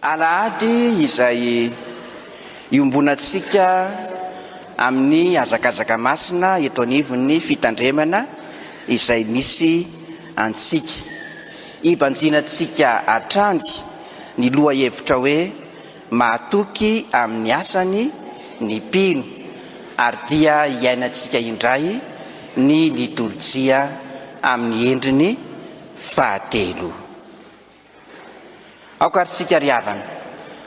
Alahady izay iombonantsika amin'ny hazakazaka masina eto anivon'ny fitandremana izay misy antsika. Hibanjinantsika hatrany ny lohahevitra hoe Mahatoky amin'ny asany ny mpino ary dia hiainantsika indray ny litorjia amin'ny endriny fahatelo. Aoka ary isika ry havana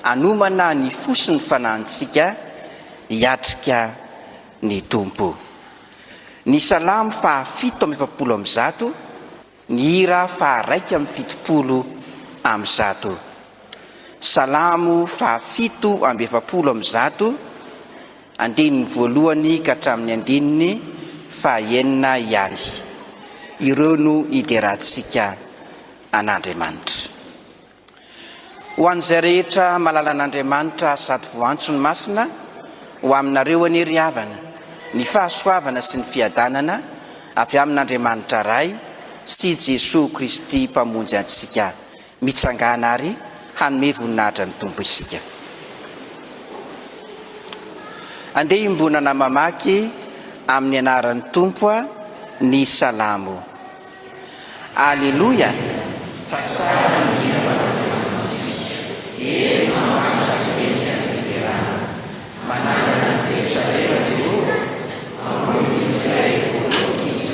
hanomana ny fo sy ny fanahintsika hiatrika ny Tompo. Ny Salamo faha 147, ny hira faha 171. Salamo faha 147, andininy voalohany ka hatramin'ny andininy faha enina ihany. Ireo no hiderantsika an'Andriamanitra. Ho an'izay rehetra malala an'Andriamanitra sady voantso ny masina, ho aminareo anie ry havana, ny fahasoavana sy ny fiadanana avy amin'Andriamanitra Ray sy Jesoa Kristy Mpamonjy antsika. Mitsangàna ary hanome voninahitra ny Tompo isika. Andeha iombonana mamaky amin'ny anaran'ny Tompo ny Salamo. Aleloia! Fa tsara ny hira ho an'Andriamanitsika, eny, mamaky sady mendrika ny fiderana. Manangana an'i Jerosalema Jehovah, mamonjy ny Israely voaroaka Izy.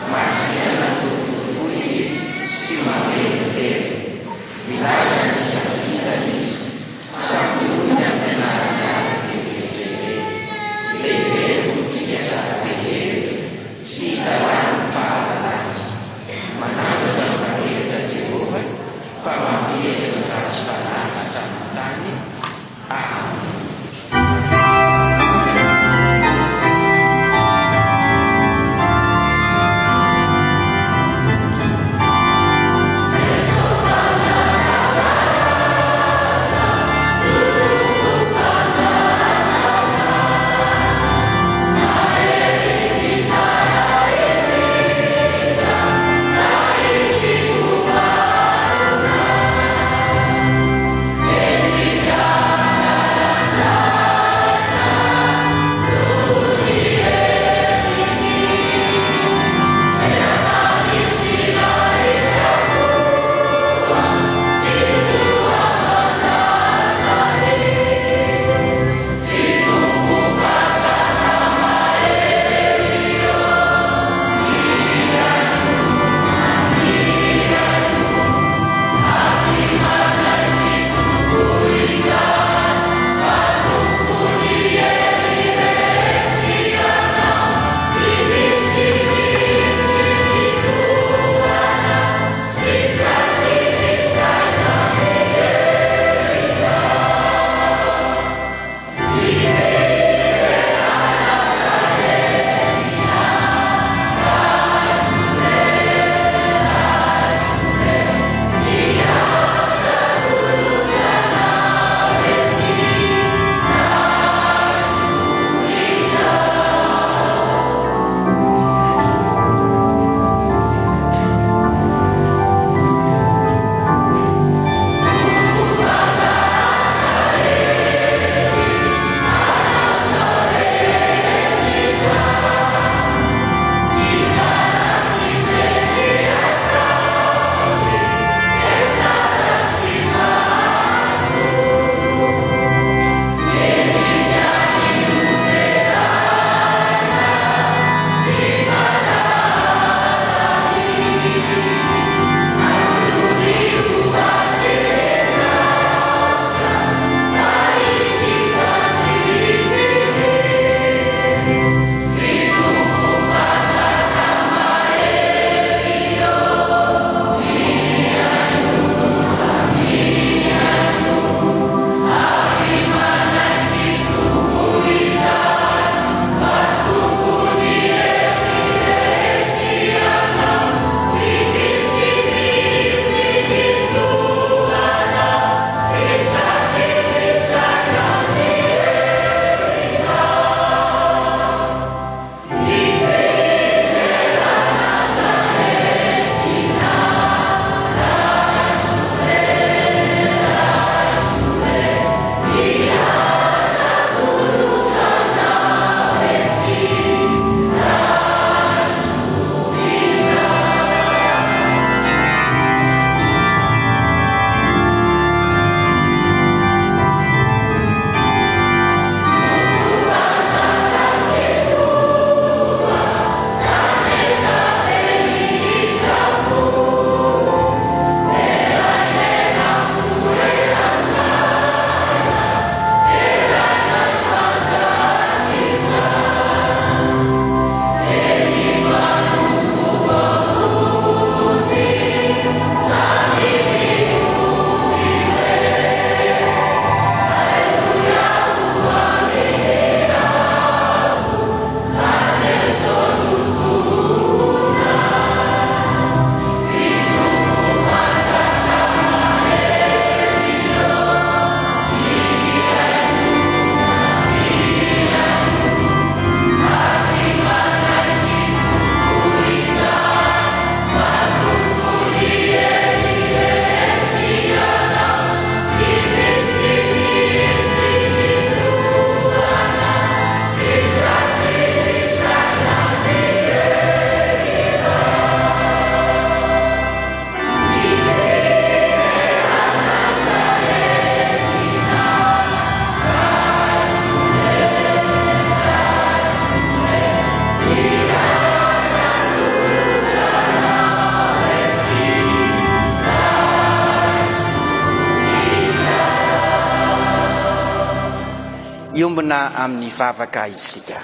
Mahasitrana ny torotoro fo Izy sy mamely ny feriny. Milaza ny isan'ny kintana Izy. Samy olony amin'ny anarany avy ireo rehetra ireo. Lehibe ny Tompontsika sady be hery, tsy hita lany ny fahalalany. Manandratra ny mpandefitra Jehovah, fa mampietry ny ratsy fanahy hatramin'ny tany. Amena. Miombona amin'ny vavaka isika.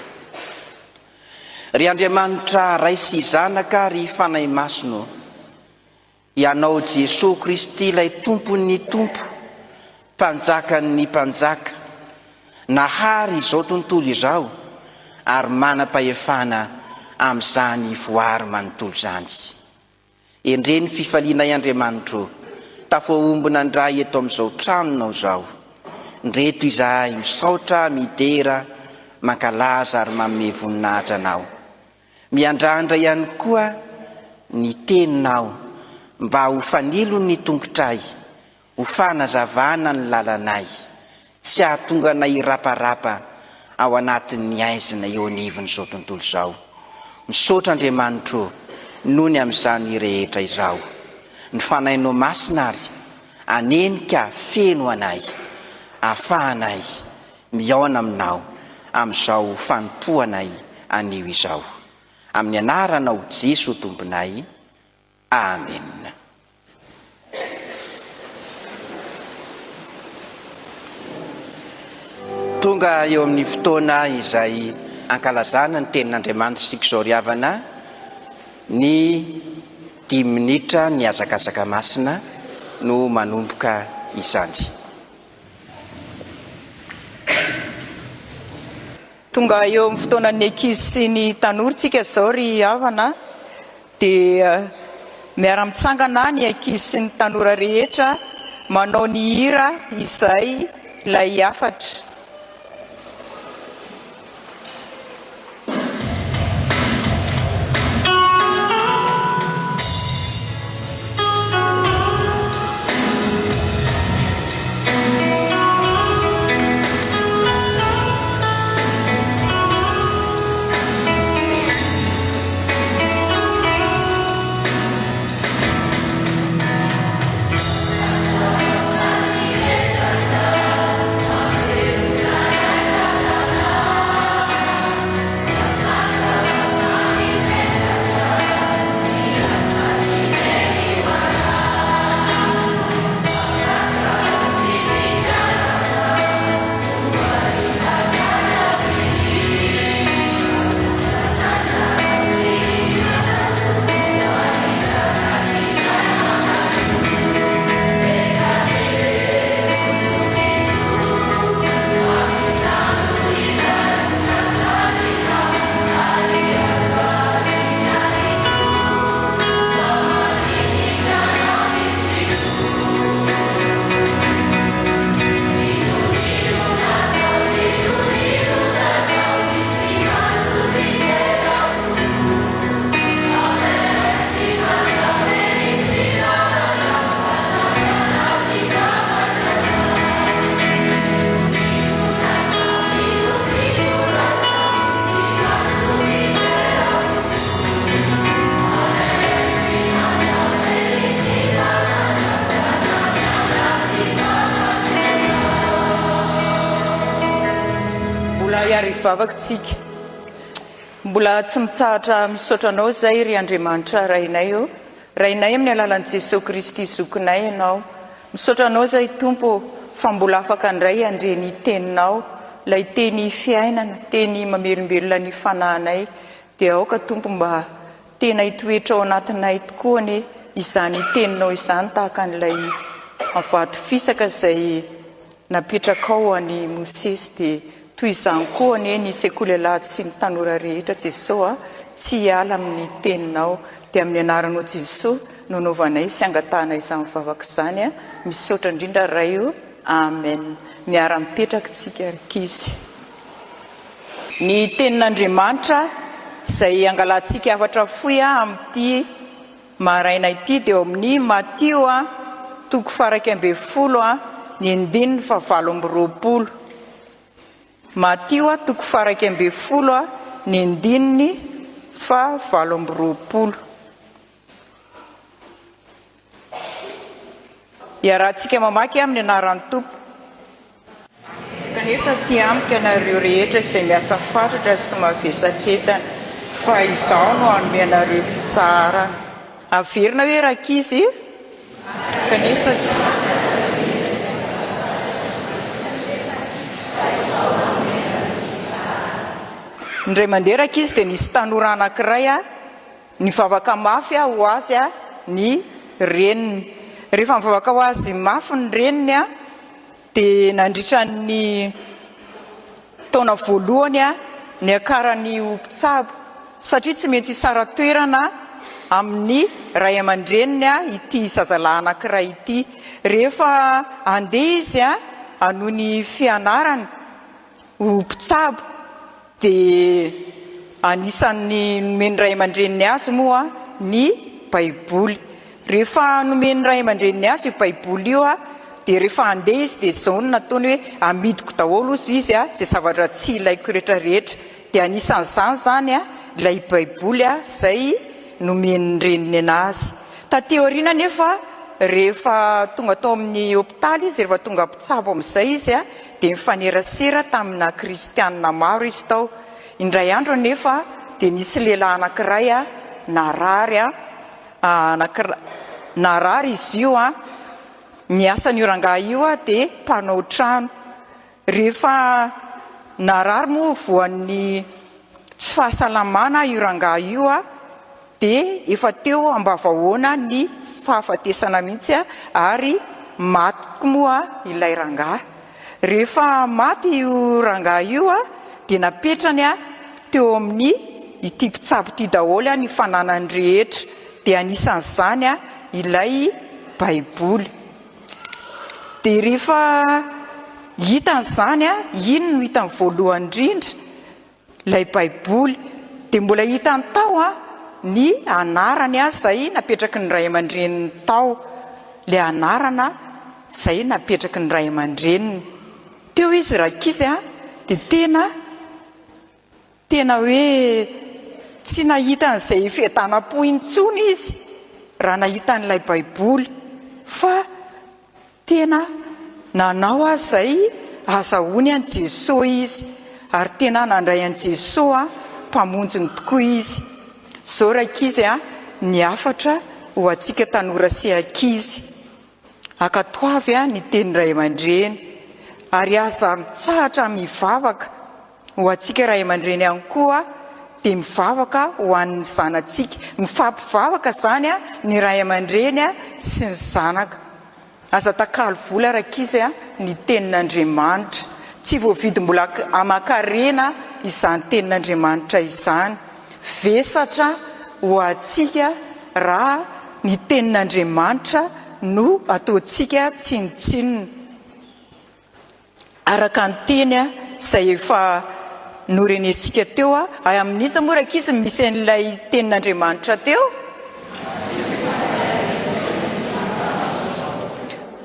Ry Andriamanitra Ray sy Zanaka ary Fanahy Masina ô, Ianao Jesoa Kristy ilay Tompon'ny Tompo, Mpanjakan'ny Mpanjaka, nahary izao tontolo izao ary manam-pahefana amin'izany voary manontolo izany. Endrey ny fifalianay Andriamanitro, tafaombona indray eto amin'izao tranonao izao. Ndreto izahay misaotra, midera, mankalaza ary manome voninahitra Anao. Miandrandra ihany koa ny Teninao mba ho fanilon'ny tongotray, ho fanazavana ny lalanay, tsy hahatonga anay hiraparapa ao anatin'ny haizina eo anivon'izao tontolo izao. Misaotra Andriamanitro ô, noho ny amin'izany rehetra izao. Ny Fanahinao Masina ary hanenika feno anay, ahafahanay mihaona aminao amin'izao fanompoanay anio izao. Amin'ny anaranao Jeso Tomponay. Amena. Tonga eo amin'ny fotoana izay ankalazana ny tenin'Andriamanitra isika izao ry havana, ny dimy minitra ny hazakazaka masina no manomboka izany. Tonga eo amin'ny fotoanan'ny ankizy sy ny tanora tsika izao ry havana dia miara-mitsangana ny ankizy sy ny tanora rehetra manao ny hira izay ilay hafatra. Mbola hiara-hivavaka tsika. Mbola tsy mitsahatra misaotra Anao izay ry Andriamanitra Rainay ô. Rainay amin'ny alalan'i Jesoa Kristy Zokinay Ianao. Misaotra Anao izahay Tompo ô fa mbola afaka indray handre ny Teninao, ilay Teny fiainana, Teny mamelombelona ny fanahinay. Dia aoka Tompo mba tena hitoetra ao anatinay tokoa anie izany Teninao izany tahaka an'ilay vato fisaka izay Napetrakao ho an'i Mosesy dia toy izany koa anie ny sekoly alahady sy ny tanora rehetra Jeso a, tsy hiala amin'ny teninao dia amin'ny anaranao Jeso no anaovanay sy angatahanay izany vavaka izany a, misaotra indrindra Ray o, Amen. Miara mipetraka tsika ry ankizy. Ny tenin'Andriamanitra izay angalantsika hafatra fohy amin'ity Maraina ity dia ao amin'ny Matio toko faha-11 ny andininy faha-28. Matio toko faha-11 ny andininy faha-28. Iarahantsika mamaky amin'ny anaran'ny Tompo. Mankanesa aty amiko ianareo rehetra izay miasa fatratra sy mavesatra entana, fa izaho no hanome anareo fitsaharana. Averina hoe rankizy? Mankanesa aty. Indray mandeha rankizy dia nisy tanora anankiray nivavaka mafy ho azy ny reniny. Rehefa nivavaka ho azy mafy ny reniny dia nandritra ny taona voalohany niakarany ho mpitsabo satria tsy maintsy hisara-toerana amin'ny ray aman-dreniny ity zazalahy anankiray ity. Rehefa handeha izy hanohy ny fianarany ho mpitsabo dia anisan'ny nomen'ny ray aman-dreniny azy moa ny Baiboly. Rehefa nomen'ny ray aman-dreniny azy io Baiboly io dia rehefa handeha izy dia izao no nataony hoe amidiko daholo hozy izy izay zavatra tsy ilaiko rehetra rehetra. Dia anisan'izany izany ilay Baiboly izay nomen'ny reniny anazy. Taty aoriana anefa rehefa tonga tao amin'ny hopitaly izy, rehefa tonga mpitsabo amin'izay izy dia nifanerasera tamina kristianina maro izy tao. Indray andro anefa dia nisy lehilahy anankiray narary, narary izy io, ny asan'io rangahy io dia mpanao trano. Rehefa narary moa voan'ny tsy fahasalamana io rangahy io dia efa teo ambavahoana ny fahafatesana mihitsy ary maty tokoa moa ilay rangahy. Rehefa maty io rangahy io dia napetrany teo amin'ny ity mpitsabo ity daholo ny fananany rehetra dia anisan'izany ilay baiboly. Dia rehefa hitany izany, iny no hitany voalohany indrindra, ilay Baiboly. Dia mbola hitany tao ny anarany izay napetraky ny ray aman-dreniny tao, ilay anarana izay napetraky ny ray aman-dreniny. Teo izy rankizy dia tena. Tena hoe tsy nahita an'izay fiadanam-po intsony izy raha nahita an'ilay Baiboly, fa tena nanao izay hahazahoany an'i Jesoa izy, ary tena nandray an'i Jesoa Mpamonjiny tokoa izy. Izao rankizy a, ny hafatra ho antsika tanora sy ankizy, ankatoavy ny tenin'ny ray aman-dreny, ary aza mitsahatra mivavaka. Ho antsika ray aman-dreny ihany koa dia mivavaka ho an'ny zanatsika. Mifampivavaka izany ny ray aman-dreny sy ny zanaka. Aza atakalo vola rankizy ny tenin'Andriamanitra. Tsy voavidim-bola aman-karena izany tenin'Andriamanitra izany. Vesatra ho antsika raha ny tenin'Andriamanitra no ataontsika tsinontsinona. Araka ny teny izay efa norenesika teo, ay amin'iza moa rankizy no misy an'ilay tenin'Andriamanitra teo?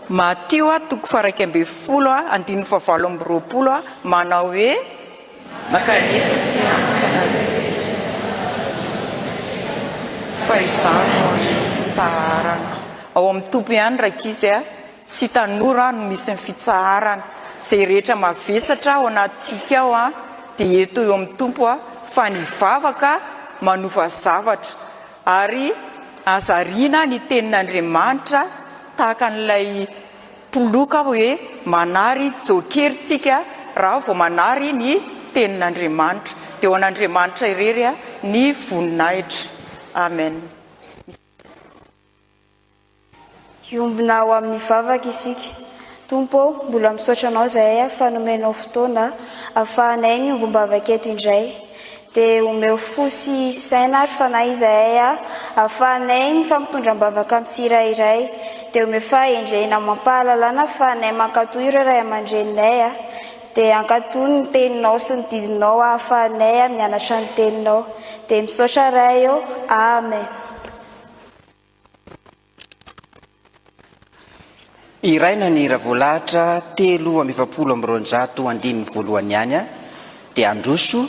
Matio toko faha-11 andininy faha-28 manao hoe. Mankanesa aty amiko ianareo fa izaho no hanome fitsaharana. Ao amin'ny Tompo ihany rankizy a! Sy tanora no misy ny fitsaharana. Izay rehetra mavesatra ao anatintsika ao a, dia eto eo amin'ny Tompo a, fa ny vavaka manova zavatra. Ary aza ariana ny tenin'Andriamanitra tahaka an'ilay mpiloka hoe manary joker tsika raha vao manary ny tenin'Andriamanitra. Dia ho an'Andriamanitra irery ny voninahitra. Amen. Hiombona ao amin'ny vavaka isika. Tompo ô, mbola misaotra Anao izahay fa nomenao fotoana ahafahanay miombom-bavaka eto indray. Dia omeo fo sy saina ary fanahy izahay ahafahanay mifampitondra am-bavaka amin'ny tsirairay. Dia omeo fahendrena amam-pahalalana ahafahanay mankatò ireo ray aman-dreninay. Dia hankatò ny teninao sy ny didinao ahafahanay mianatra ny teninao. Dia misaotra Ray ô. Amen. Hiraina ny hira voalahatra 243 andininy voalohany ihany dia handroso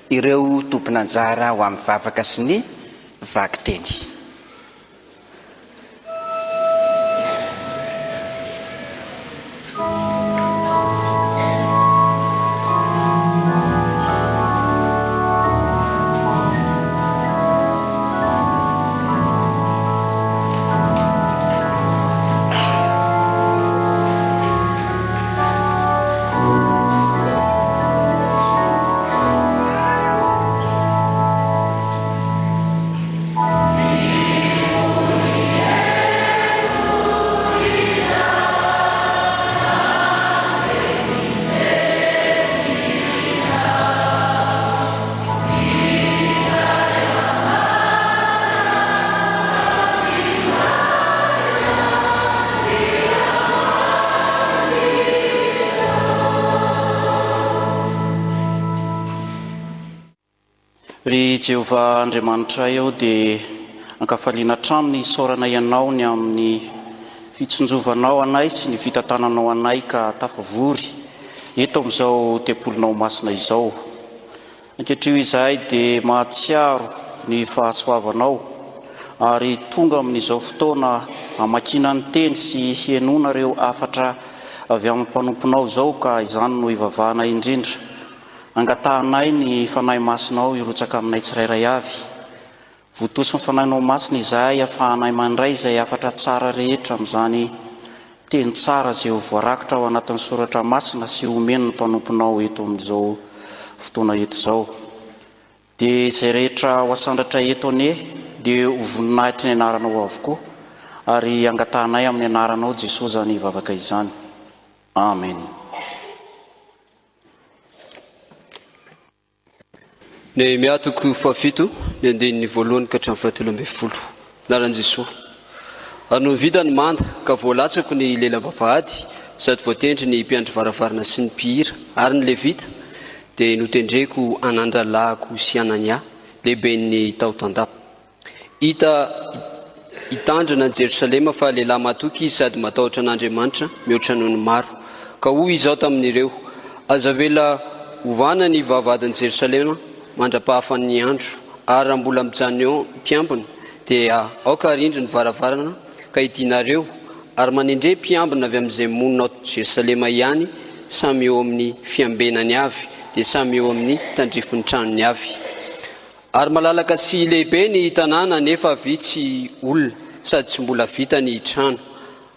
ireo tompon'anjara ho amin'ny vavaka sy ny vakiteny. Ry Jehovah Andriamanitray ô, dia ankafaliana hatrany ny hisaoranay Anao ny amin'ny fitsinjovanao anay sy ny fitantananao anay ka tafavory eto amin'izao tempolinao masina izao. Ankehitriny izahay dia mahatsiaro ny fahasoavanao ary tonga amin'izao fotoana hamakiana ny teny sy hihenoana ireo hafatra avy amin'ny mpanomponao izao ka izany no ivavahana indrindra. Angatahanay ny Fanahy Masinao hirotsaka aminay tsirairay avy. Votosin'ny Fanahinao Masina izahay ahafahanay mandray izay hafatra tsara rehetra amin'izany teny tsara izay ho voarakitra ao anatin'ny Soratra Masina sy homen'ny mpanomponao eto amin'izao fotoana eto izao. Dia izay rehetra ho asandratra eto anie dia ho voninahitry ny anaranao avokoa ary angatahanay amin'ny anaranao Jesoa izany vavaka izany. Amen. Nehemia toko fahafito, ny andininy voalohany ka hatramin'ny fahatelo ambin'ny folo. Anaran'i Jesoa. Ary nony vita ny manda, ka voalatsako ny lelam-bavahady, sady voatendry ny mpiandry varavarana sy ny mpihira ary ny Levita, dia notendreko anandralahiko sy Hanania, lehiben'ny tao tandapa. Hita hitandrina an'i Jerosalema fa lehilahy matoky izy sady matahotra an'Andriamanitra mihoatra noho ny maro. Ka hoy izaho tamin'ireo, Aza avela hovana ny vavahadin'i Jerosalema mandra-pahafan'ny andro, ary raha mbola mijanona eo mpiambina, dia aoka harindry ny varavarana ka hidinareo, ary manendre mpiambina avy amin'izay monina ao Jerosalema ihany, samy eo amin'ny fiambenany avy, dia samy eo amin'ny tandrifin'ny tranony avy. Ary malalaka sy lehibe ny tanàna nefa vitsy olona sady tsy mbola vita ny trano.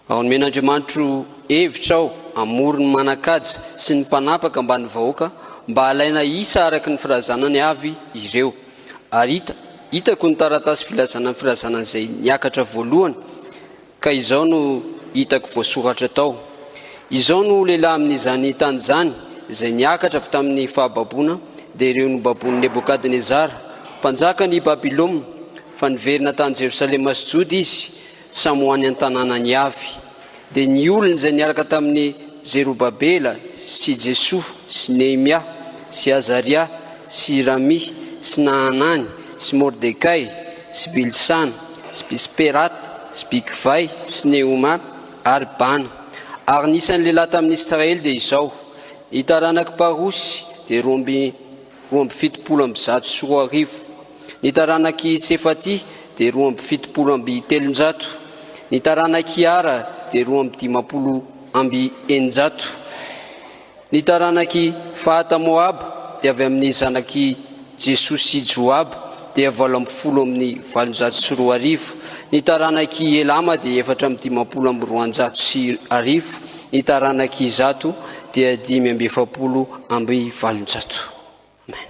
Ao nomen'Andriamanitro hevitra aho hamory ny manan-kaja sy ny mpanapaka mba ny vahoaka mba halaina isa araka ny firazanany avy ireo. Ary hita, hitako ny taratasy filazana ny firazanan'izay niakatra voalohany, Ka izao no hitako voasoratra tao, Izao no lehilahy amin'izany tany izany, izay niakatra avy tamin'ny fahababoana, dia ireo nobaboin'i Nebokadnezara, mpanjakan' i Babylona, fa niverina tany Jerosalema sy Joda izy, samy ho any an-tanànany avy. Dia ny olona izay niaraka tamin'i Zerobabela sy Jesoa sy Nehemia sy Azaria sy Ramia sy Nahanany sy Mordekay sy Bilsana sy Bisperata sy Bigvay sy Nehoma ary Bana. Ary ny isan'ny lehilahy tamin'ny Israely dia izao, ny taranak'i Parosy dia 2172, ny taranak'i Sefatia dia 372, ny taranak'i Ara dia 652. Ny taranak'i Fahata-Moaba dia avy amin'ny zanak'i Jesoa sy Joaba dia 818 amby 2000. Ny taranak'i Elama dia 254 amby 1200. Ny taranak'i Zato dia 845 amby 800. Amen.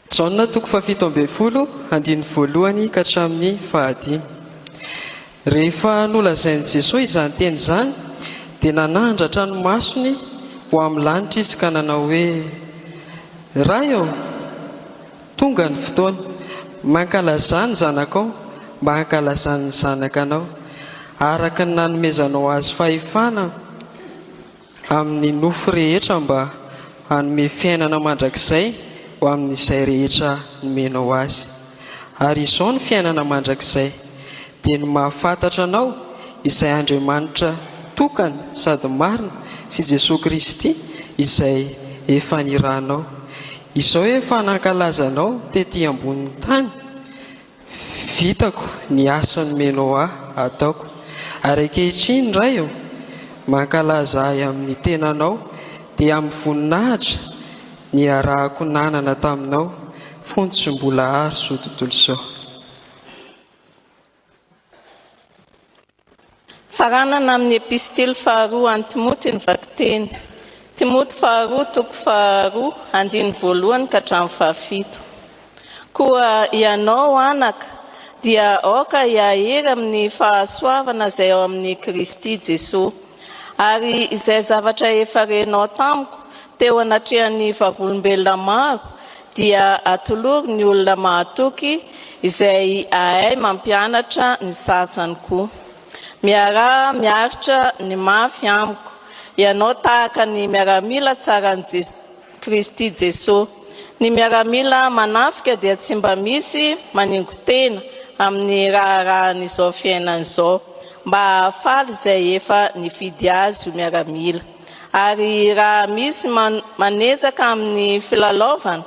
Jaona toko fahafito ambin'ny folo, andininy voalohany ka hatramin'ny fahadimy. Rehefa nolazain'i Jesoa izany teny izany, dia nanandratra ny masony ho amin'ny lanitra izy ka nanao hoe, Ray ô, tonga ny fotoana, mankalazà ny Zanakao mba hankalazan'ny Zanaka Anao, araka ny nanomezanao Azy fahefana, amin'ny nofo rehetra mba hanome fiainana mandrakizay ho amin'izay rehetra nomenao azy. Ary izao ny fiainana mandrakizay, dia ny mahafantatra Anao, izay Andriamanitra tokana sady marina, sy Jesoa Kristy, izay efa nirahanao. Izao efa nankalaza Anao tety ambonin'ny tany, Vitako ny asa nomenao ahy hataoko. Ary ankehitriny, Ray ô, mankalaza ahy amin'ny tenanao, dia amin'ny voninahitra niarahako nanana taminao fony tsy mbola ary izao tontolo izao. Faranana amin'ny Epistily faharoa an'i Timoty ny vakiteny. Timoty faharoa toko faharoa andininy voalohany ka hatramin'ny fahafito. Koa ianao, anaka, dia aoka hiahery amin'ny fahasoavana izay ao amin'i Kristy Jesoa. Ary izay zavatra efa renao tamiko teo anatrehan'ny vavolombelona maro dia atolory ny olona mahatoky izay ahay mampianatra ny sasany koa. Miaraha miaritra ny mafy amiko. Ianao tahaka ny miaramila tsaran'i Kristy Jesoa. Ny miaramila manafika dia tsy mba misy maningo-tena amin'ny raharahan'izao fiainana izao, mba hahafaly izay efa nifidy azy ho miaramila. Ary raha misy manezaka amin'ny filalaovana,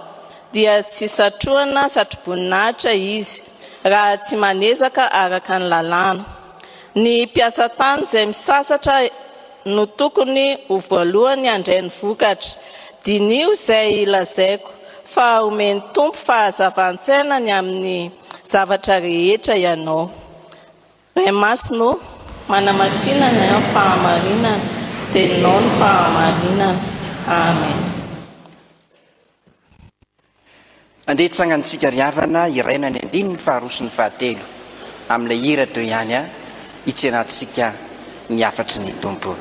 dia tsy satrohana satroboninahitra izy, raha tsy manezaka araka ny lalàna. Ny mpiasa tany izay misasatra no tokony ho voalohany handray ny vokatra. Diniho izay lazaiko, fa omen'ny Tompo fahazavan-tsaina ny amin'ny zavatra rehetra ianao. Ray Masina ô, manamasina ny amin'ny fahamarinana, Teninao ny fahamarinana. Amen. Andeha hitsangantsika ry havana hiraina ny andininy faharoa sy ny fahatelo amin'ilay hira teo ihany hitsenantsika ny hafatry ny Tompo.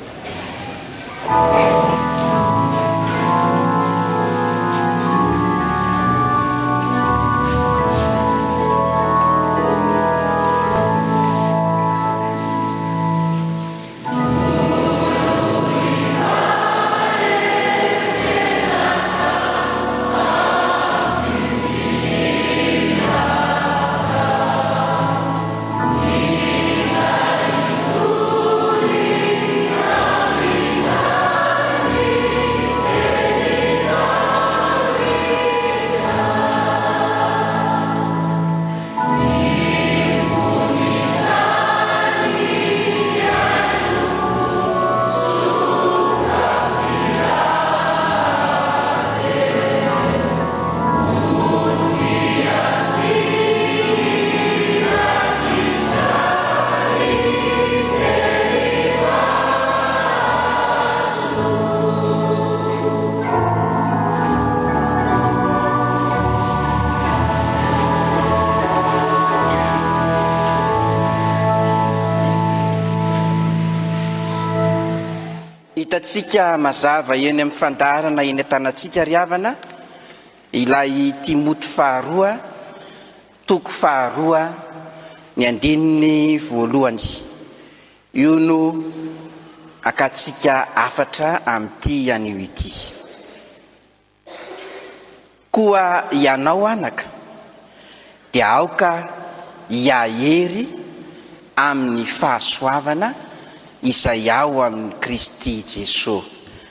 Hitantsika mazava eny amin'ny fandaharana eny an-tanantsika ry havana ilay Timoty faharoa toko faharoa ny andininy voalohany. Io no akantsika hafatra amin'ity anio ity. Koa ianao anaka, dia aoka hiahery amin'ny fahasoavana izay ao amin'i Kristy Jesoa.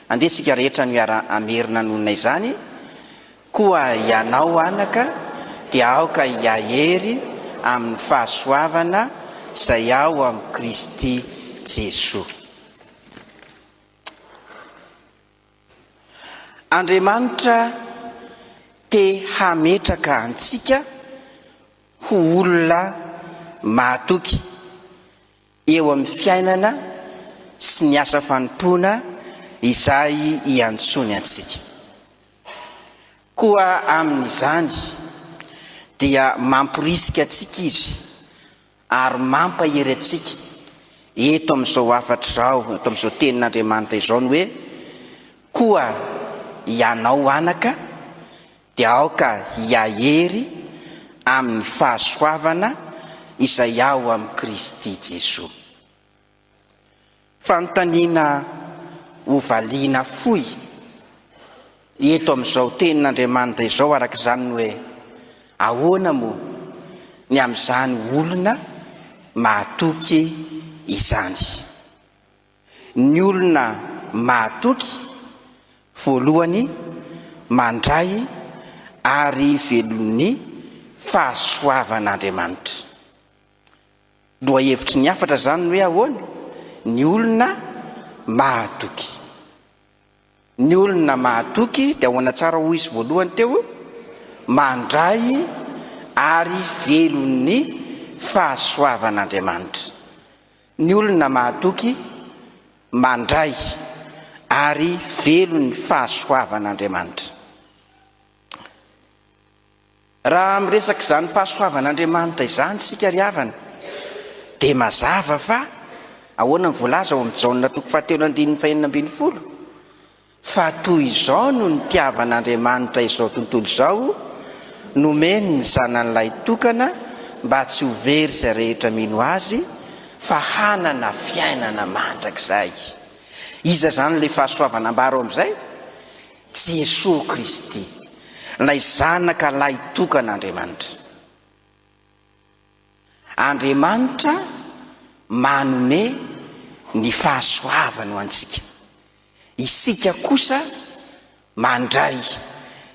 Andeha isika rehetra no hiara-hamerina nonina izany, Koa ianao anaka, dia aoka hiahery amin'ny fahasoavana izay ao amin'i Kristy Jesoa. Andriamanitra te hametraka antsika ho olona mahatoky eo amin'ny fiainana sy ny asa fanompoana izay iantsoany antsika. Koa amin'izany dia mamporisika antsika Izy ary mampahery antsika eto amin'izao hafatra izao, eto amin'izao tenin'Andriamanitra izao ny hoe, Koa ianao anaka dia aoka hiahery amin'ny fahasoavana izay ao amin'i Kristy Jesoa. Fanontaniana hovaliana fohy eto amin'izao tenin'Andriamanitra izao araka izany ny hoe, ahoana moa ny amin'izany olona mahatoky izany? Ny olona mahatoky, voalohany, mandray ary velon'ny fahasoavan'Andriamanitra. Lohahevitry ny hafatra izany ny hoe ahoana? Ny olona mahatoky. Ny olona mahatoky dia ahoana tsara hoy izy voalohany teo? Mandray ary velon'ny fahasoavan'Andriamanitra. Ny olona mahatoky mandray ary velon'ny fahasoavan'Andriamanitra. Raha miresaka izany fahasoavan'Andriamanitra izany isika ry havana, dia mazava fa, ahoana ny voalaza ao amin'ny Jaona toko fahatelo andininy fahenina ambinifolo? Fa toy izao no nitiavan'Andriamanitra izao tontolo izao, nomeny ny Zanany lahitokana mba tsy ho very izay rehetra mino Azy, fa hanana fiainana mandrakizay. Iza izany ilay fahasoavana ambara ao amin'izay? Jesoa Kristy, ilay Zanaka lahitokan'Andriamanitra. Andriamanitra manome ny fahasoavany ho antsika. Isika kosa mandray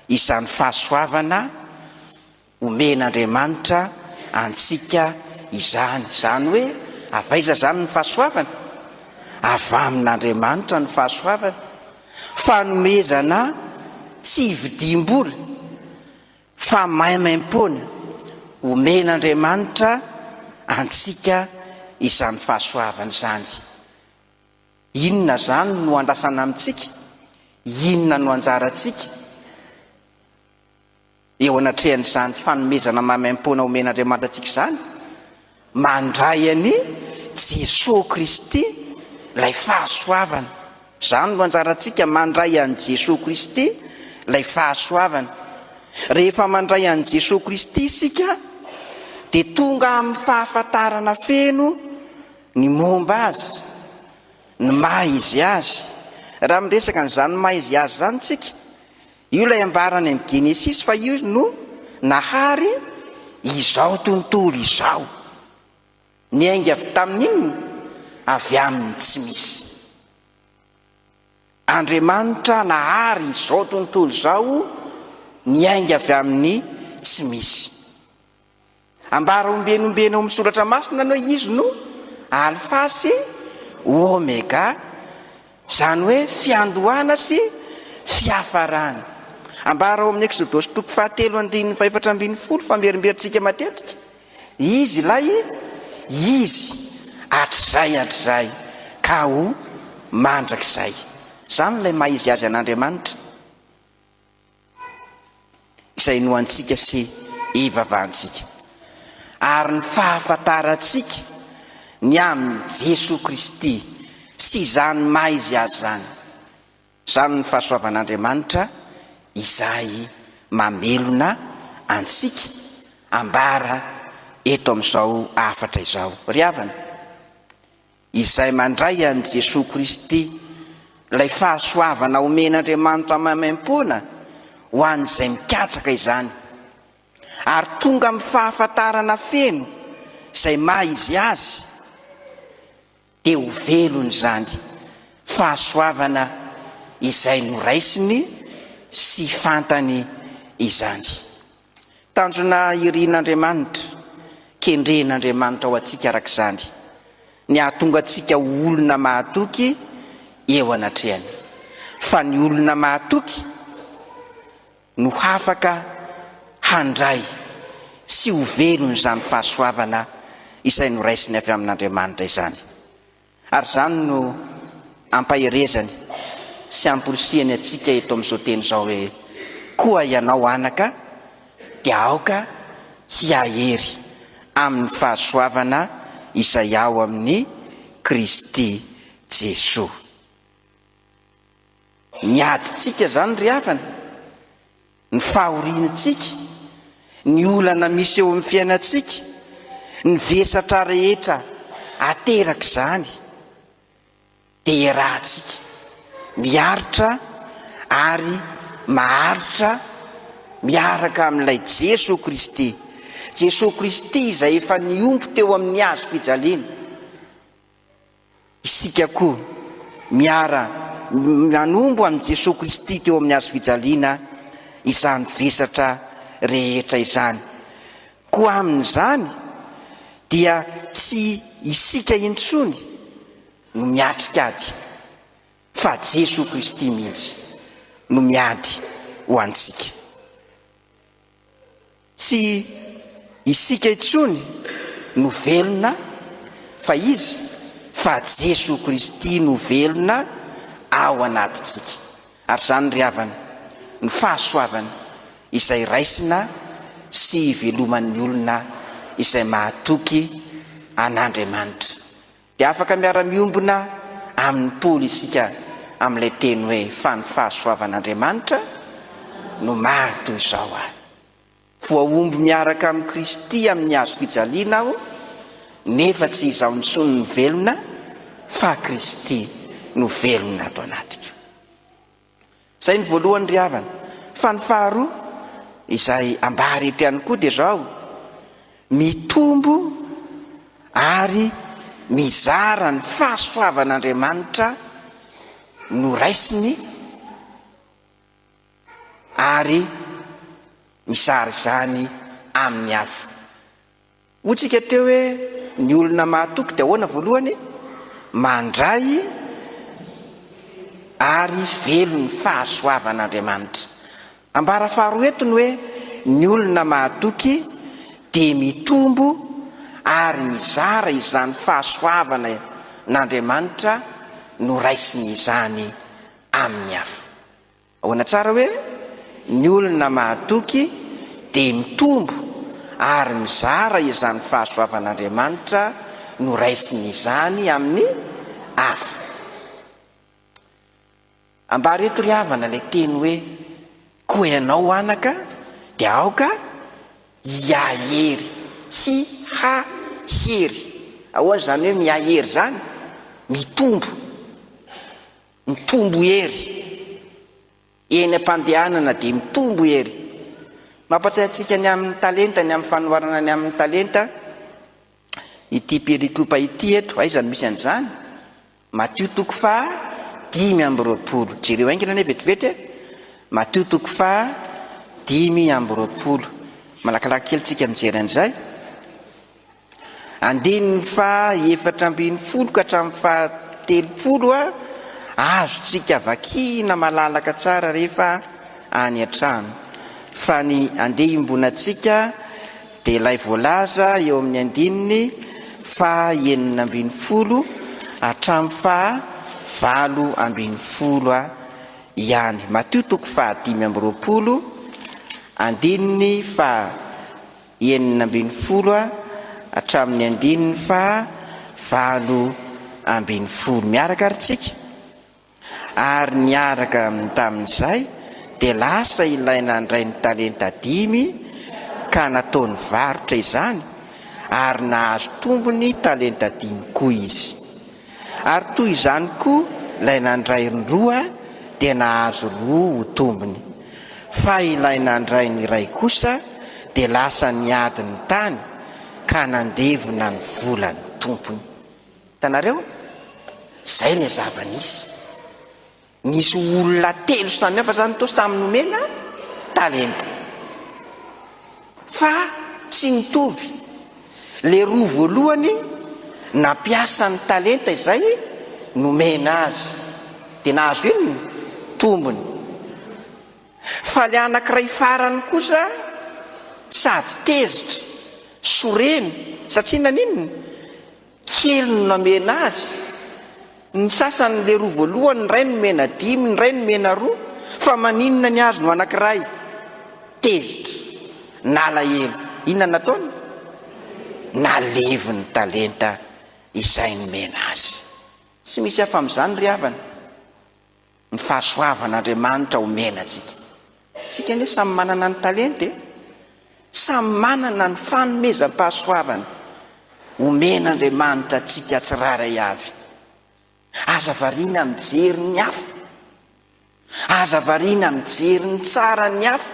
izany fahasoavana omen'Andriamanitra antsika izany. Izany hoe avy aiza izany ny fahasoavana? Avy amin'Andriamanitra ny fahasoavana. Fanomezana tsy vidiam-bola fa maimaimpoana omen'Andriamanitra antsika izany fahasoavana izany. Inona izany no andrasana amintsika? Inona no anjarantsika eo anatrehan'izany fanomezana maimaimpoana omen'Andriamanitra antsika izany? Mandray an'i Jesoa Kristy ilay fahasoavana. Izany no anjarantsika, mandray an'i Jesoa Kristy ilay fahasoavana. Rehefa mandray an'i Jesoa Kristy isika dia tonga amin'ny fahafantarana feno ny momba Azy, ny maha Izy Azy. Raha miresaka an'izany maha Izy Azy izany isika, Io ilay ambara any amin'ny Genesisy fa io no nahary izao tontolo izao. Niainga avy tamin'ny inona? Avy amin'ny tsy misy. Andriamanitra nahary izao tontolo izao niainga avy amin'ny tsy misy. Ambara ombieny ombieny ao amin'ny Soratra Masina ny hoe Izy no Alfa sy Omega, izany hoe fiandohana sy fiafarana. Ambara ao amin'ny Eksodosy toko fahatelo andininy fahefatra ambin'ny folo famerimberintsika matetika, Izy ilay Izy hatrizay hatrizay ka ho mandrakizay. Izany ilay maha Izy Azy an'Andriamanitra. izay inoantsika sy ivavahantsika, ary ny fahafantarantsika ny amin'i Jesoa Kristy sy izany maha Izy Azy izany. Izany ny fahasoavan'Andriamanitra izay mamelona antsika ambara eto amin'izao hafatra izao. Ry havana, Izay mandray an'i Jesoa Kristy, ilay fahasoavana omen'Andriamanitra maimaimpoana ho an'izay mikatsaka izany, ary tonga amin'ny fahafantarana feno izay maha izy azy, dia ho velona izany fahasoavana izay noraisiny sy fantany izany. Tanjona irin'Andriamanitra, kendren'Andriamanitra ho antsika araka izany, ny hahatonga antsika ho olona mahatoky eo anatrehany. Fa ny olona mahatoky no hafaka handray sy ho velon'izany fahasoavana izay noraisiny avy amin'Andriamanitra izany. Ary izany no ampaherezany sy amporisihany antsika eto amin'izao teny izao hoe, Koa ianao anaka dia aoka hiahery amin'ny fahasoavana izay ao amin'i Kristy Jesoa. Ny adintsika izany ry havana, ny fahoriantsika, ny olana misy eo amin'ny fiainantsika, ny vesatra rehetra aterak'izany dia iarahantsika miaritra ary maharitra miaraka amin'ilay Jesoa Kristy. Jesoa Kristy izay efa nihombo teo amin'ny hazo fijaliana. Isika koa miara manombo amin'i Jesoa Kristy teo amin'ny hazo fijaliana izany vesatra rehetra izany. Koa amin'izany dia tsy isika intsony no miatrika ady fa Jesoa Kristy mihitsy no miady ho antsika. Tsy isika intsony no velona fa Izy, fa Jesoa Kristy no velona ao anatintsika. Ary izany ry havana no fahasoavana izay raisina sy iveloman'ny olona izay mahatoky an'Andriamanitra. Dia afaka miara-miombona amin'i Paoly isika amin'ilay teny hoe, Fa ny fahasoavan'Andriamanitra no maha toy izao ahy. Voahombo miaraka amin'i Kristy amin'ny hazo fijaliana aho, nefa tsy izaho intsony no velona, fa Kristy. no velona ato anatiko. Izay ny voalohany ry havana. Fa ny faharoa izay ambara eto ihany koa dia izao, mitombo ary mizara ny fahasoavan'Andriamanitra noraisiny ary mizara izany amin'ny hafa. Hoy tsika teo hoe ny olona mahatoky dia ahoana voalohany? Mandray ary velon'ny fahasoavan'Andriamanitra. Ambara faharoa eto ny hoe ny olona mahatoky dia mitombo ary mizara izany fahasoavana n'Andriamanitra noraisiny izany amin'ny hafa. Ahoana tsara hoe ny olona mahatoky dia mitombo ary mizara izany fahasoavan'Andriamanitra noraisiny izany amin'ny hafa. Ambara eto ry havana ilay teny hoe koa ianao anaka dia aoka hiahery, hi-ha-hery. Ahoana izany hoe miahery izany? Mitombo. Mitombo hery. Eny am-pandehanana dia mitombo hery. Mampatsiahy antsika ny amin'ny talenta, ny amin'ny fanoharana ny amin'ny talenta ity perikopa ity eto. Aiza no misy an'izany? Matio toko faha 25. Jereo haingana anie vetivety e. Matio toko faha 25. Malakilaky kely tsika mijery an'izay. Andininy faha 14 ka hatramin'ny faha 30 a, azontsika vakiana malalaka tsara rehefa any an-trano. Fa ny andeha iombonantsika dia ilay voalaza eo amin'ny andininy faha 16 hatramin'ny faha 18 a ihany. Matio toko faha 25, andininy faha 16 hatramin'ny andininy faha 18. Miaraka ary tsika? Ary niaraka tamin'izay dia lasa ilay nandray ny talenta dimy ka nataony varotra izany ary nahazo tombony talenta dimy koa izy. Ary toy izany koa ilay nandray ny roa dia nahazo roa ho tombony. Fa ilay nandray ny iray kosa dia lasa niady ny tany ka nandevona ny volan'ny tompony. Hitanareo? Izay ilay zava-nisy. Nisy olona telo samy hafa zany teo samy nomena talenta. Fa tsy nitovy. Le roa voalohany nampiasa ny talenta izay nomena azy. Dia nahazo inona? Tombony. Fa le anankiray farany kosa sady tezitra, sorena, satria naninona? Kely no namena azy. Ny sasany le roa voalohany, ny iray nomena dimy, ny iray nomena roa, fa maninona ny azy no anankiray? Tezitra, nalahelo. Inona no nataony? Naleviny ny talenta izay nomena azy. Tsy misy hafa amin'izany ry havana. Ny fahasoavan'Andriamanitra omena antsika. Tsika anie samy manana ny talenta e! Samy manana ny fanomezam-pahasoavana omen'Andriamanitra antsika tsirairay avy. Aza variana mijery ny hafa. Aza variana mijery ny tsaran'ny hafa.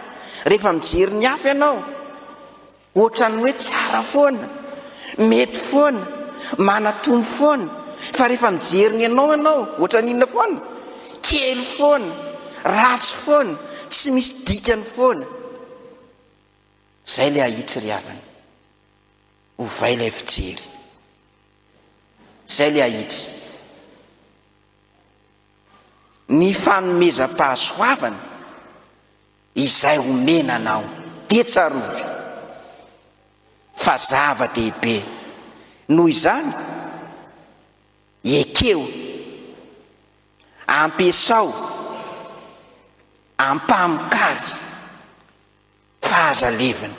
Rehefa mijery ny hafa ianao, Ohatran'ny hoe tsara foana, mety foana, manatombo foana, fa rehefa mijery ny anao ianao, ohatran'ny inona foana? Kely foana, ratsy foana, tsy misy dikany foana. Izay ilay ahitsy ry havana. Ovay ilay fijery. Izay ilay ahitsy. Ny fanomezam-pahasoavana. Izay omena anao dia tsarovy fa zava-dehibe. Noho izany, ekeo, ampiasao, ampamokary fa aza levona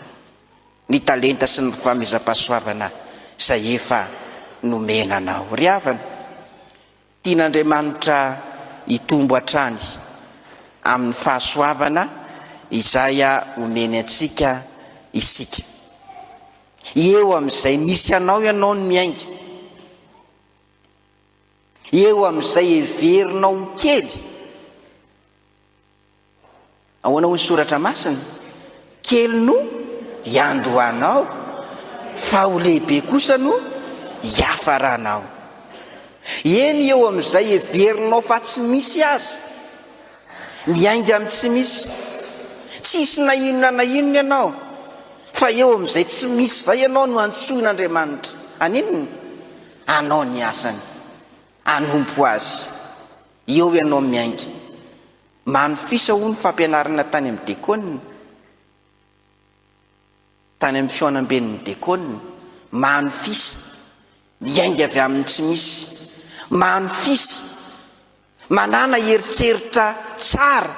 ny talenta sy ny famezam-pahasoavana izay efa nomena anao. Ry havana, Tian'Andriamanitra hitombo hatrany amin'ny fahasoavana izay omeny antsika isika. Eo amin'izay misy anao ianao no miainga. Eo amin'izay heverinao ho kely. Ahoana hoy ny soratra masina? Kely no hiandohanao, fa ho lehibe kosa no hiafaranao. Eny, eo amin'izay heverinao fa tsy misy aza. Miainga amin'ny tsy misy. Tsisy na inona na inona ianao, fa eo amin'izay tsy misy izay ianao no antsoin'Andriamanitra. Haninona? Hanao ny asany. Hanompo Azy. Eo ianao miainga. Manofisa hono fampianarana tany amin'ny dekona, tany amin'ny fihaonamben'ny dekona. Manofisa. Miainga avy amin'ny tsy misy. Manofisa. Manàna eritreritra tsara,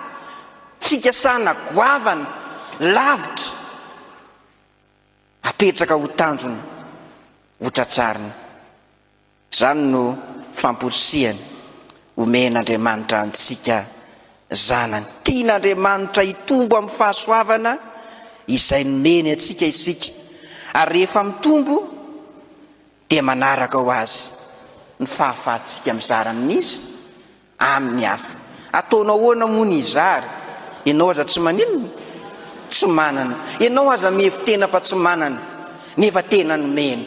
fikasana goavana, lavitra. Apetraka ho tanjona, ho tratrarina. Izany no famporisihana omen'Andriamanitra antsika zanany. Tian'Andriamanitra hitombo amin'ny fahasoavana izay nomeny antsika isika, ary rehefa mitombo dia manaraka ho azy ny fahafahantsika mizara amin'iza? Amin'ny hafa. Ataonao ahoana moa ny hizara? Ianao aza tsy maninona? Tsy manana. Ianao aza mihevi-tena fa tsy manana, nefa tena nomena.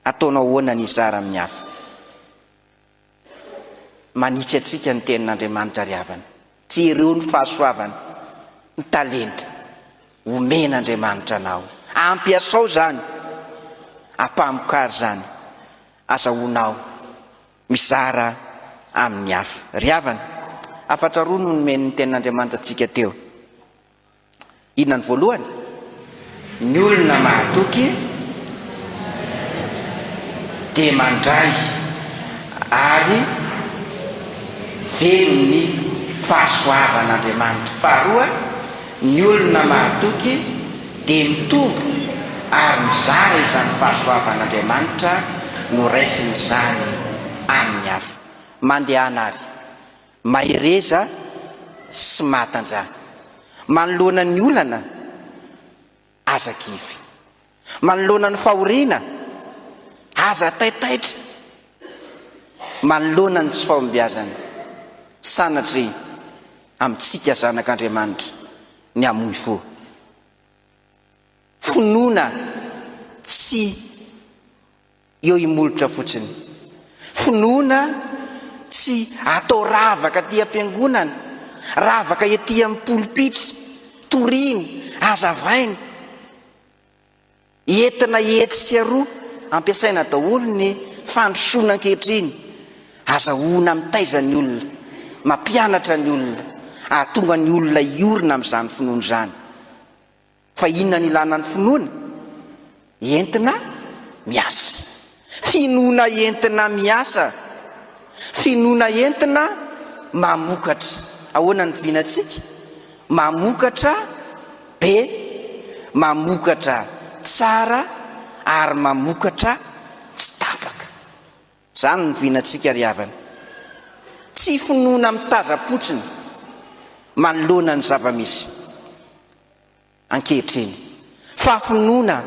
Ataonao ahoana ny hizara amin'ny hafa? Manitsy antsika ny Tenin'Andriamanitra ry havana. Jereo ny fahasoavana, ny talenta omen'Andriamanitra anao. Ampiasao izany, ampamokary izany, azahoanao mizara amin'ny hafa. Ry havana, hafatra roa no nomen'ny Tenin'Andriamanitra antsika teo. Inona ny voalohany? Ny olona mahatoky dia mandray ary velon'ny fahasoavan'Andriamanitra. Faharoa, ny olona mahatoky dia mitombo ary mizara izany fahasoavan'Andriamanitra noraisiny izany amin'ny hafa. Mandehana àry. Mahereza sy mahatanjaha. Manoloana ny olana, aza kivy. Manoloana ny fahoriana, aza taitaitra. Manoloana ny tsy fahombiazana, sanatria amintsika zanak'Andriamanitra ny hamoy fo. Finoana tsy. Eo imolotra fotsiny. Finoana tsy atao ravaka aty am-piangonana, ravaka ety amin'ny polipitra, torina, azavaina, entina etsy sy aroa, ampiasaina daholo ny fandrosoana ankehitriny, azahoana mitaiza ny olona, mampianatra ny olona, ahatonga ny olona hiorina amin'izany finoana izany. Fa inona ny ilana ny finoana? Entina miasa. Finoana entina miasa. Finoana entina mamokatra. Ahoana ny vinantsika? Mamokatra be, mamokatra tsara ary mamokatra tsy tapaka. Izany no vinantsika ry havana. Tsy finoana mitazam-potsiny manoloana ny zava-misy. ankehitriny fa finoana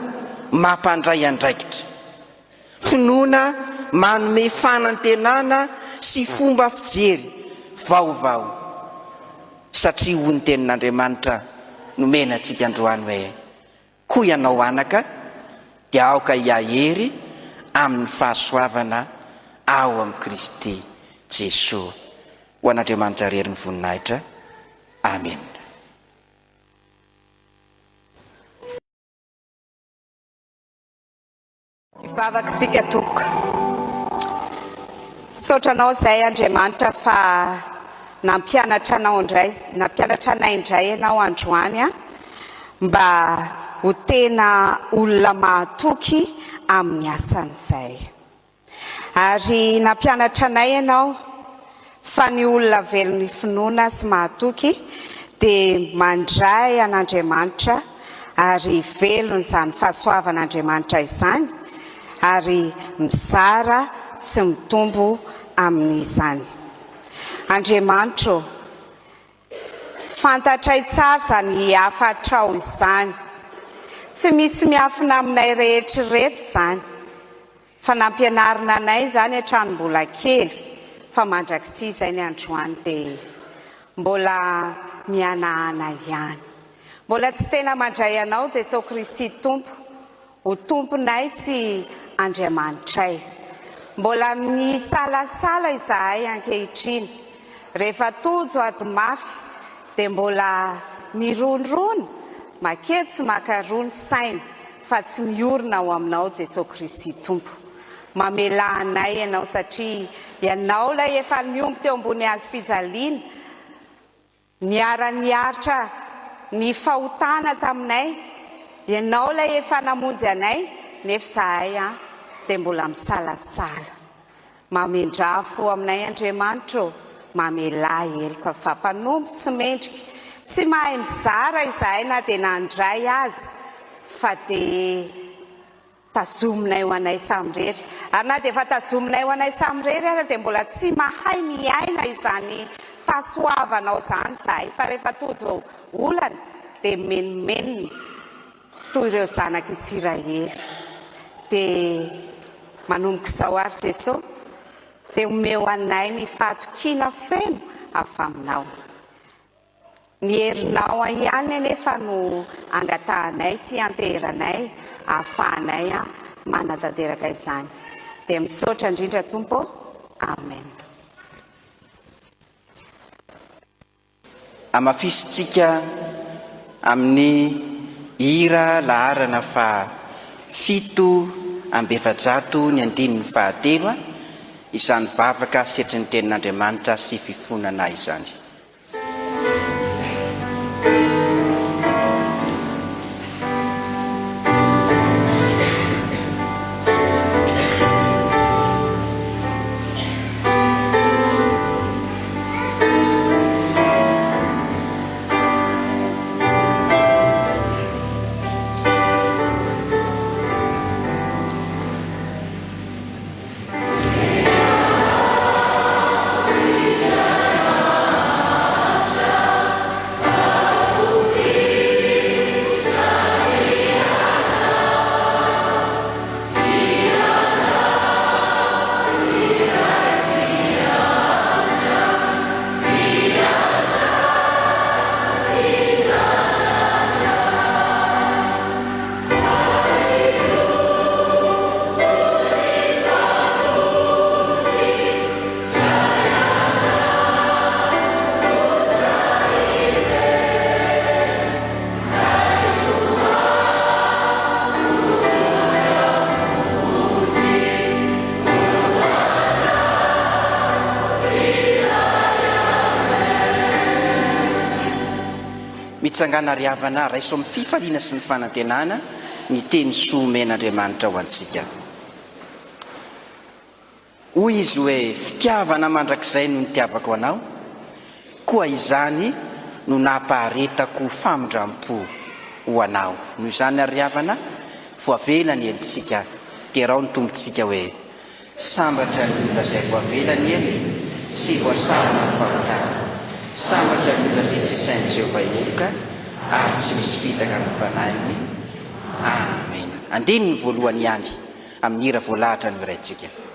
mampandray andraikitra, finoana manome fanantenana sy fomba fijery vaovao satria hoy ny tenin'Andriamanitra nomena antsika androany hoe, koa ianao anaka dia aoka hiahery amin'ny fahasoavana ao amin'i Kristy Jesoa. Ho an'Andriamanitra irery ny voninahitra. Amena. Hivavaka isika tompoko. Misaotra anao izay Andriamanitra fa nampianatra anao indray, nampianatra anay indray ianao androany a, mba ho tena olona mahatoky amin'ny asan'izay. Ary nampianatra anay ianao fa ny olona velon'ny finoana sy mahatoky dia mandray an'Andriamanitra ary velon'izany fahasoavan'Andriamanitra izany ary mizara sy mitombo amin'izany. Andriamanitra ô! Fantatray tsara izany hafatrao izany. Tsy misy miafina aminay rehetra ireto izany. Fa nampianarina anay izany hatramin'ny mbola kely fa mandrak'ity izay ny androany dia mbola mihanahana ihany. Mbola tsy tena mandray Anao Jesoa Kristy Tompo ho Tomponay sy Andriamanitray. Mbola misalasala izahay ankehitriny. Rehefa tojo ady mafy dia mbola mironirony, maketsy makaroa ny saina fa tsy miorina ao Aminao Jesoa Kristy Tompo. Mamelà anay Ianao satria Ianao ilay efa nihombo teo ambony hazo fijaliana, Niara-niaritra ny fahotana taminay, Ianao ilay efa namonjy anay, nefa izahay dia mbola misalasala. Mamindrà fo aminay Andriamanitra ô, mamelà heloka fa mpanompo tsy mendrika, tsy mahay mizara izahay na dia nandray aza fa dia Tazominay ho anay samirery. Ary na dia efa tazominay ho anay samirery ara dia mbola tsy mahay miaina izany fahasoavanao izany izahay fa rehefa tojo olana dia mimenomenona toy ireo zanak'Isiraely. Dia manomboka izao ary Jesoa dia omeo anay ny fahatokiana feno avy aminao. Ny herinao ihany anefa no angatahanay sy ianteheranay ahafahanay manatanteraka izany. Dia misaotra indrindra Tompo ô. Amen. Hamafisintsika amin'ny hira laharana faha 447 ny andininy fahatelo izany vavaka setrin'ny tenin'Andriamanitra sy fifonana izany. Mitsangàna ry havana, raiso amin'ny fifaliana sy ny fanantenana ny teny soa omen'Andriamanitra ho antsika. Hoy Izy hoe, Fitiavana mandrakizay no nitiavako anao, koa izany no nampaharetako famindram-po ho anao. Noho izany àry ry havana, voavela ny helotsika. Derao ny Tompontsika hoe, Sambatra ny olona izay voavela ny helony sy voasarona ny fahotany. Sambatra ny olona izay tsy asain'i Jehovah heloka ary tsy misy fitaka ny fanahiny. Amena. Andininy voalohany ihany amin'ny hira voalahatra no hiraintsika.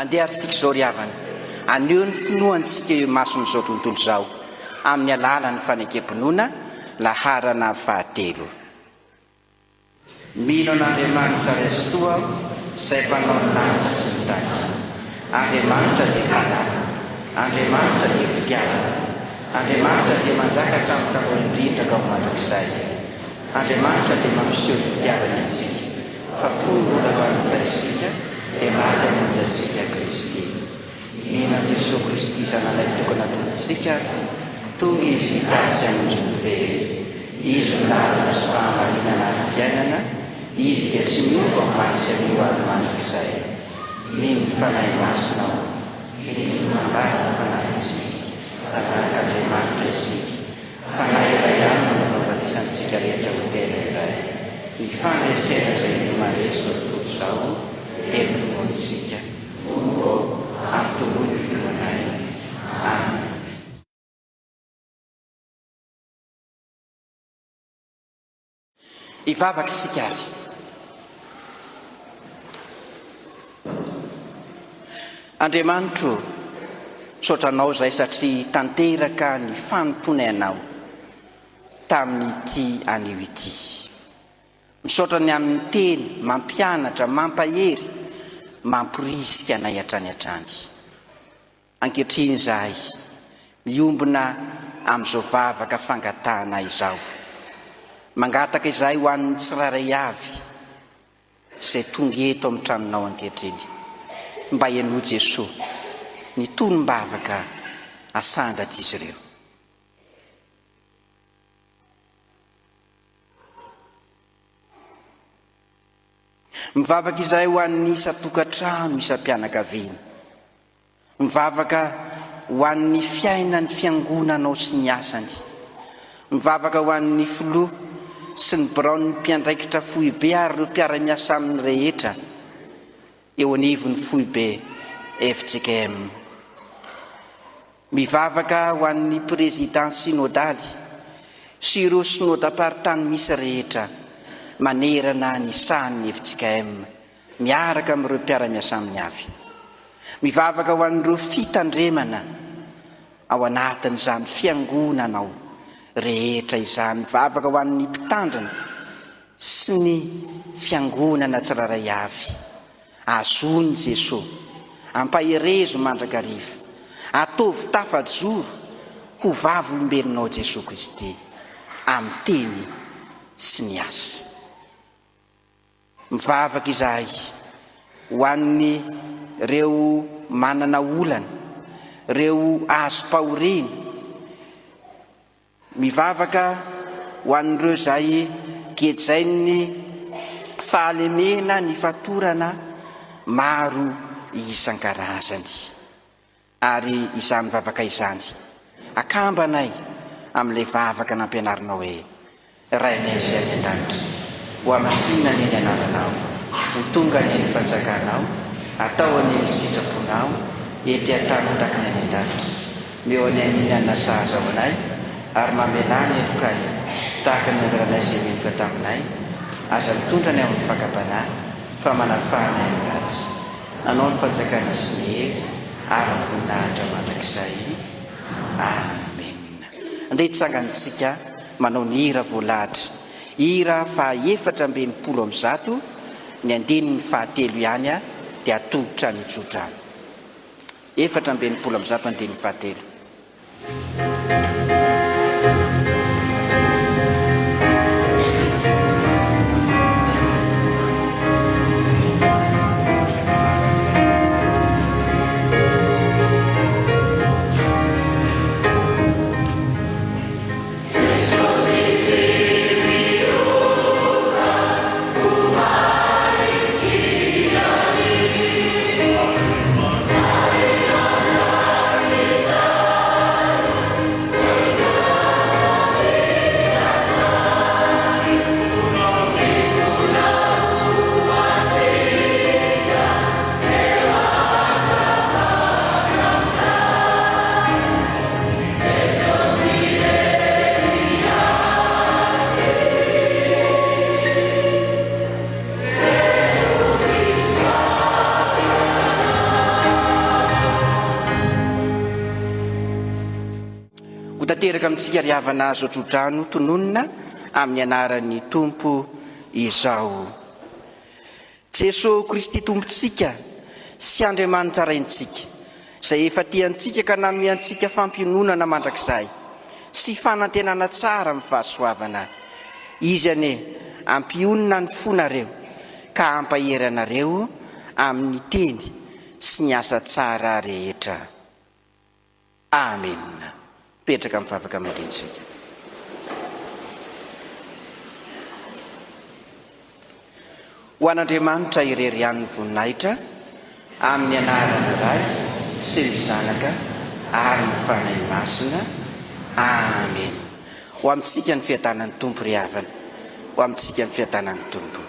Andeha ary isika izao ry havana, haneho ny finoantsika eo imason'izao tontolo izao amin'ny alalan'ny fanekem-pinoana laharana fahatelo. Mino an'Andriamanitra Ray Tsitoha aho, izay Mpanao ny lanitra sy ny tany. Andriamanitra dia Fanahy. Andriamanitra dia Fitiavana. Andriamanitra dia manjaka hatramin'ny taloha indrindra ka ho mandrakizay. Andriamanitra dia mampiseho ny fitiavany antsika, fa fony mbola mpanota isika, dia maty hamonjy antsika Kristy. Mino an'i Jesoa Kristy Zanalay tokana Tompontsika aho, tonga Izy hitady sy hamonjy ny very. Izy no lalana sy fahamarinana ary fiainana, Izy dia tsy miova omaly sy anio ary mandrakizay. Mino ny Fanahy Masina aho, mino ny fanambara ny fanahintsika, fa zanak'Andriamanitra isika. Fanahy iray ihany no nanao batisa antsika rehetra ho tena iray. Ny fandresena izay enti-mandresy izao tontolo izao dia ny finoantsika. Tompo ô, ampitoloy ny finoanay. Amen. Hivavaka isika ary. Andriamanitro ô, misaotra Anao izahay satria tanteraka ny fanompoanay Anao tamin'ity anio ity. Misaotra ny amin'ny teny mampianatra, mampahery, mamporisika anay hatrany hatrany. Ankehitriny izahay miombona amin'izao vavaka fangatahana izao. Mangataka izahay ho an'ny tsirairay avy izay tonga eto amin'ny tranonao ankehitriny. Mba henoy Jesoa ny tonom-bavaka asandratr'izy ireo. Mivavaka izahay ho an'ny isan-tokantrano, isam-pianakaviana. Mivavaka ho an'ny fiainan'ny fiangonanao sy ny asany. Mivavaka ho an'ny filoha sy ny biraon'ny mpiandraikitra foibe ary ireo mpiara-miasa aminy rehetra eo anivon'ny foibe fjkm. Mivavaka ho an'ny Prezidà Synodaly sy ireo Synodam-paritany misy rehetra manerana ny sahan'ny fjkm miaraka amin'ireo mpiara-miasa aminy avy. Mivavaka ho an'ireo fitandremana ao anatin'izany fiangonanao rehetra izany. Mivavaka ho an'ny mpitandrina sy ny fiangonana tsirairay avy. Azony Jesoa. Ampaherezo mandrakariva. Ataovy tafajoro ho vavolombelonao Jesoa Kristy amin'ny teny sy ny asa. Mivavaka izahay ho an'ny reo manana olana, reo azom-pahoriana, Mivavaka ho an'ireo izay gejain'ny fahalemena ny fatorana maro isan-karazany. Ary izany vavaka izany, akambanay amin'ilay vavaka nampianarinao hoe, Rainay izay any an-danitra, hohamasinina anie ny anaranao, ho tonga anie ny fanjakanao, atao anie ny sitraponao, ety an-tany ho tahaka ny any an-danitra. Meo anay ny hanina sahaza ho anay, ary mamelà ny helokay, tahaka ny namelanay izay meloka taminay. Aza mitondra anay amin'ny fakam-panahy, fa manafaha anay amin'ny ratsy. Anao ny fanjakana sy ny hery ary ny voninahitra mandrakizay. Amena. Andeha hitsangantsika manao ny hira voalahatra. Hira faha 164, ny andininy fahatelo ihany dia atolotra ny tsodrano. 164 andininy fahatelo. Mipetraka amintsika ry havana azo tso-drano tononina amin'ny anaran'ny Tompo izao. Jesoa Kristy Tompontsika sy Andriamanitra Raintsika, izay efa tia antsika ka nanome antsika fampiononana mandrakizay sy fanantenana tsara amin'ny fahasoavana. Izy anie hampionona ny fonareo ka hampahery anareo amin'ny teny sy ny asa tsara rehetra. Amena. Mipetraka mivavaka mangina isika. Ho an'Andriamanitra irery ihany ny voninahitra, amin'ny anaran'ny Ray sy ny Zanaka ary ny Fanahy Masina. Amena. Ho amintsika ny fiadanan'ny Tompo ry havana. Ho amintsika ny fiadanan'ny Tompo.